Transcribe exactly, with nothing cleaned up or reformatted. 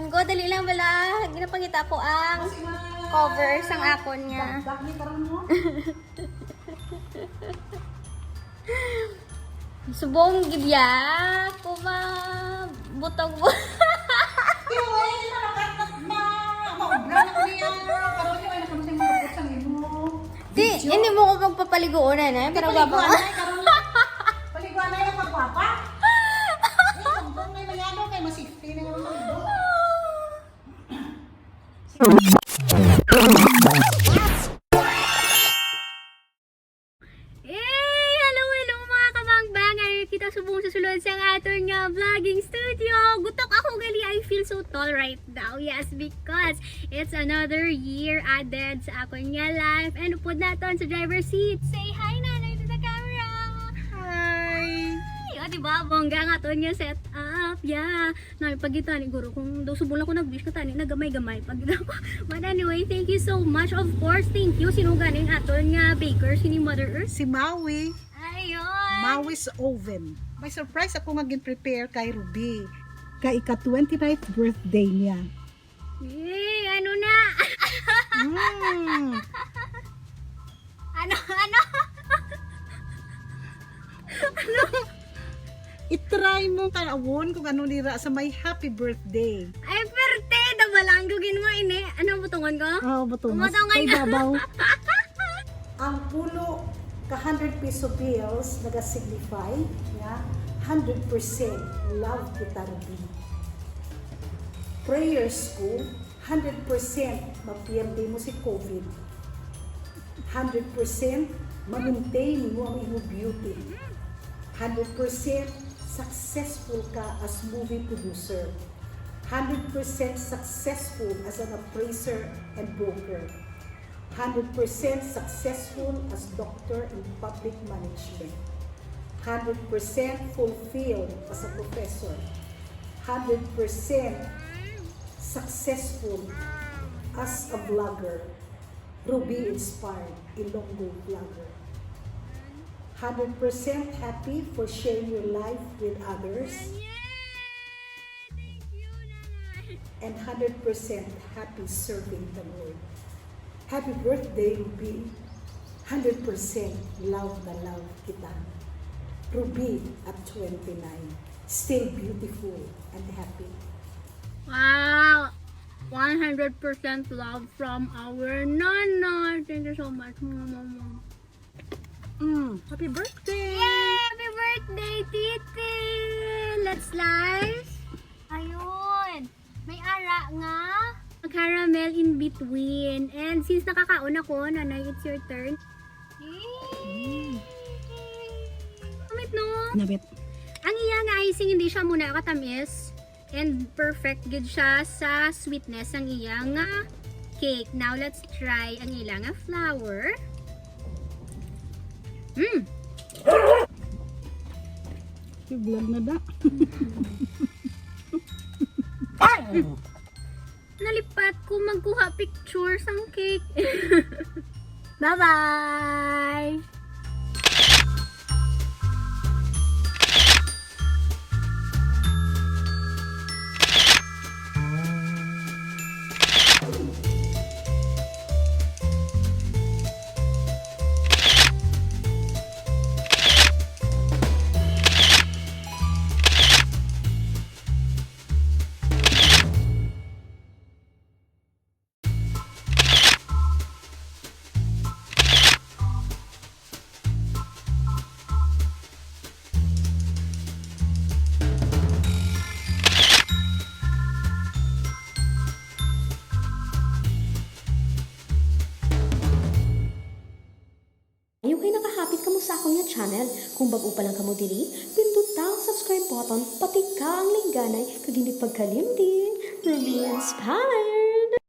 Go, dali lang bala. Ginapangita ko ang cover sang akon nga. Dagdag ni karon mo. Subong gid ya. Kuma butang mo. Pero, eh, di na makat-, ma-, maubra na ko niya. Karon, eh, ay, nakamatay mo sa imo. Di, video. Hindi mo ko magpapaliguon na, eh. Hindi, para paliguan gwapa ka. Na, eh, karon. Paliguan na yung pagwapa. Eh, kung, kung may mayado, kay masipti na yung maligo. Hey! Hello, hello, mga kabangbang! Ay, kita subong sa sulod sa aton nga vlogging studio. Gutok ako gali. I feel so tall right now. Yes, because it's another year added sa akon nga life. And upod naton sa driver's seat. Say hi, nanay, to the camera. Hi! Ay, o, diba? Bongga ang aton nga setup. Yeah. Nay, pagita ni guro, kung daw subong lang ko nag-wish ka tani, nagamay-gamay. Pagita ko. But anyway, thank you so much. Of course, thank you. Sino ganing aton nga baker? Sini Mother Earth? Si Maui. Ayun. Maui's Oven. May surprise ako nga gin-prepare kay Ruby. Kay ika twenty-ninth birthday niya. Yay! Ano na? Mm. Ano? Ano? Ano? I-try mo kanawon kung ano dira sa may happy birthday. Ay, perte! Dabalanggugin mo ini. Ano, butungon ko? Oo, butungon. Butungon. Kay babaw. Ang pulo ka hundred peso bills nagasignify nga hundred percent love kita, Ruby. Prayers ko, hundred percent ma-P M D mo si COVID. Hundred percent ma-maintain mo ang imong beauty. Hundred percent successful ka as movie producer. Hundred percent successful as an appraiser and broker. Hundred percent successful as doctor in public management. Hundred percent fulfilled as a professor. Hundred percent successful as a vlogger. Ruby inspired Ilonggo vlogger. Hundred percent happy for sharing your life with others. Yay! Thank you, Nanay. And hundred percent happy serving the Lord. Happy birthday, Ruby. Hundred percent love na love kita. Ruby at twenty-nine, still beautiful and happy. Wow! One hundred percent love from our nanay. Thank you so much, Mama. Mm, happy birthday! Yay! Happy birthday, Titi! Let's slice. Ayun. May ara nga caramel in between. And since nakakaon ako, Nanay, it's your turn. Yay! Mm. Namit, no? Namit. Ang iya nga icing, hindi siya muna katamis. And perfect gid siya sa sweetness ang iya nga cake. Now, let's try ang ila nga flour. Mm. Vlog na da. Nalipat ko magkuha picture sang cake. Bye-bye! Ayo kay nakahapit kamo sa akon nga channel. Kung bag-o pa lang kamo diri, pinduta ang subscribe button, patika ang lingganay, kag hindi pagkalimti, Ruby Inspire!